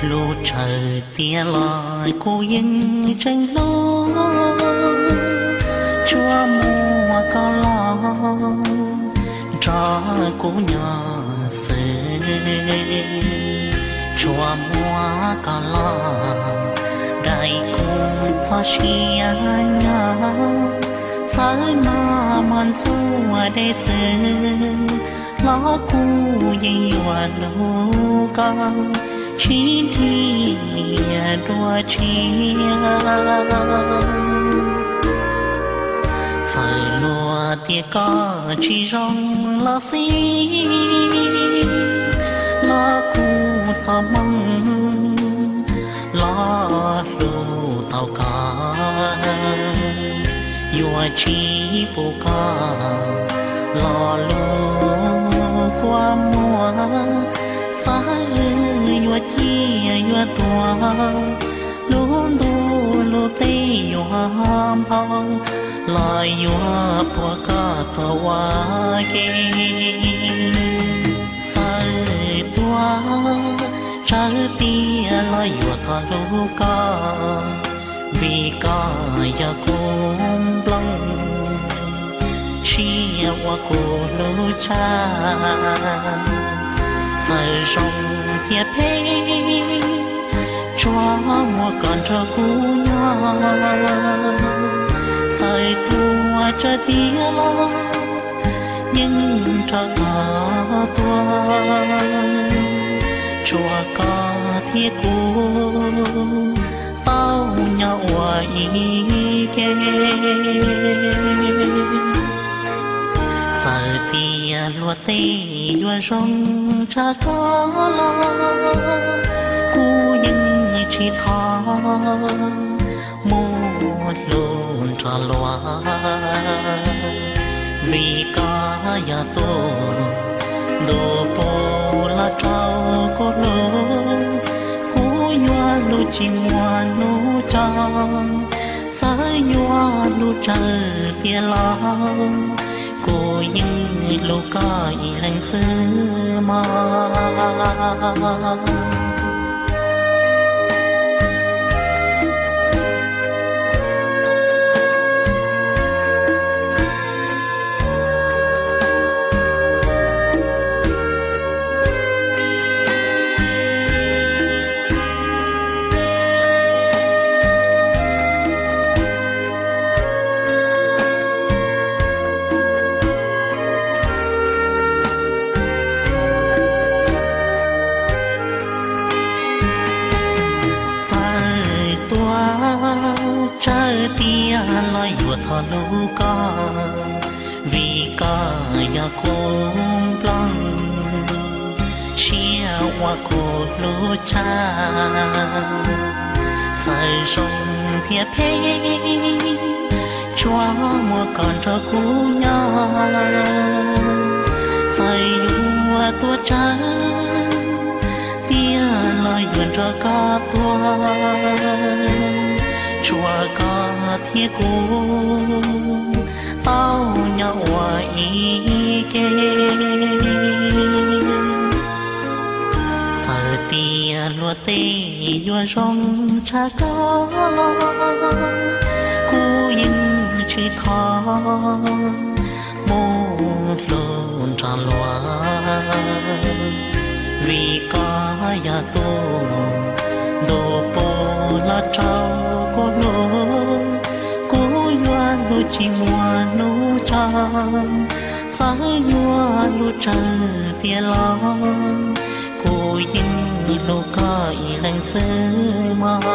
Lub tsaws tiav los kuv yeej tseem hlub, tsuas muab koj los nrog kuv nyob xwb, tsuas muab koj los daim kuv txoj sia nyob. Txawm nag hmo ntxuav dej xwb los kuv yeej yuav hlub koj tsis dhia dua tshiab. Txawm luag tias koj tsis zoo los xij, los kuv txoj hmoo los hlub tau koj, yuav tsis pub koj los lus kua muag. Txawm yuav ciaj yuav tuag, lub ntuj lub teb yuav npau, los yuav puag koj tuag ua ke. Txawm tuag tsawg tiag los yuav thov hlub koj, vim koj yog kuv nplooj, siab ua kuv lub tshaj. Txawm zoo thiab phem, tsuas muaj koj nrog kuv nyob. Txawm tuag tsawg tiag los yeej nrog koj tuag, tsuas koj thiab kuv tau nyob ua ib ke. Txawm tias luag tej yuav zoo tshaj koj los, kuv yeej tsis thov mus hlub nrog luag, vim koj yog tus ntuj puv los rau kuv hlub. Kuv yuav hlub tsis muaj hnub tso, txawm yuav hlub tsawg tiag los kuv yeej hlub koj ib leeg xwb mog. Txawm tuag tsawg tiag los yuav thov hlub koj, vim koj yog kuv nplooj, siab ua kuv lub tshaj. Txawm zoo thiab phem, tsuas muaj koj nrog kuv nyob. Txawm yuav tuag tsawg tiag los yuav nrog koj tuag, tsuas koj thiab kuv tau nyob ua ib ke. Txawm tias luag tej yuav zoo tshaj koj los, kuv yeej tsis thov mus hlub nrog luag, vim koj yog tus ntuj puv los rau kuv hlub. Kuv yuav hlub tsis muaj hnub tso, txawm yuav hlub tsawg tiag los kuv yeej hlub koj ib leeg xwb mog.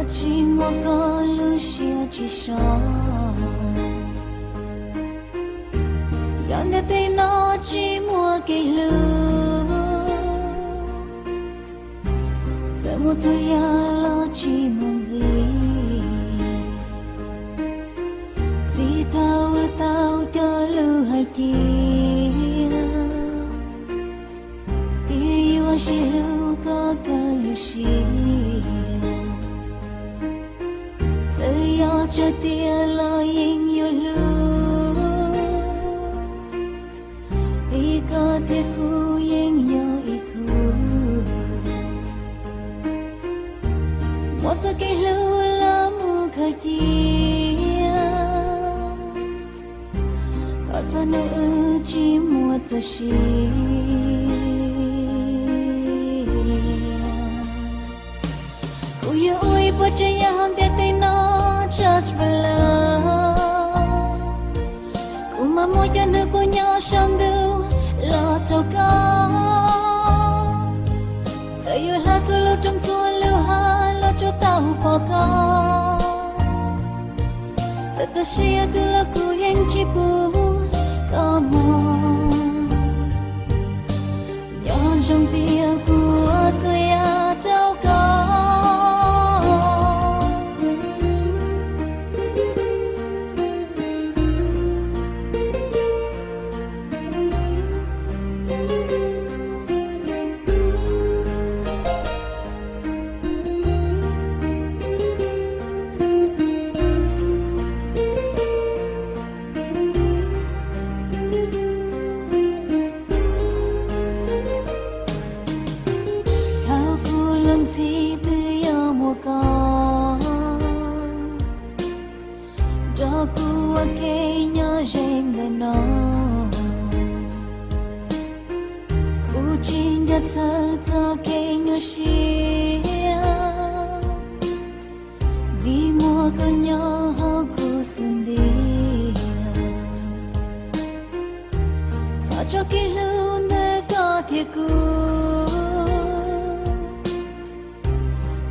Tsis muaj koj lub siab tsis so, yog ntiaj teb no tsis muaj kev hlub, txawm muaj txhua yam los tsis muaj nqis. Txij thaum wb tau cog lus hais tias, twb yuav sib hlub kom kawg lub siab, txawm yog tsaug tiag los yeej yuav hlub, vim koj thiab kuv yeej yog ib khub. Muaj txoj kev hlub los mus khaws cia, kom txog hnub wb tsis muaj txoj sia. Kuv yuav ua ib puas tsav yam hauv ntiaj teb no just for love. Kuv mam muab cov hnub kuv nyob saum ntuj los rau koj. Txawm yuav hla txhua lub roob txhua lub hav los rau tau pom koj. Txawm txoj sia tu los kuv yeej tsis pub koj mus. Nco ntsoov tias kuv ua txhua yam rau koj. Thaum kuv luag ntxhi twb yog muaj koj nrog kuv ua ke nyob ze ntawm no. Kuv tsis nco txhawj txoj kev nyuaj siab, vim muaj koj nyob hauv kuv xub ntiag. Txhob tso kev hlub ntawm koj thiab kuv,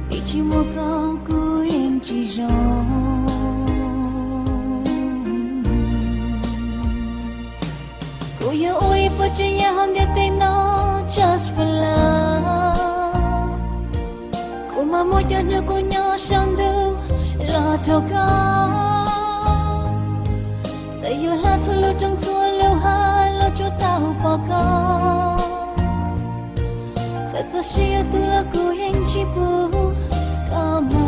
vim tsis muaj koj kuv yeej tsis zoo. Kuv yuav ua ib puas tsav yam hauv ntiaj teb no just for love. Kuv mam muab cov hnub kuv nyob saum ntuj los rau koj. Txawm yuav hla txhua lub roob txhua lub hav los rau tau pom koj. Txawm txoj sia tu los kuv yeej tsis pub koj mus.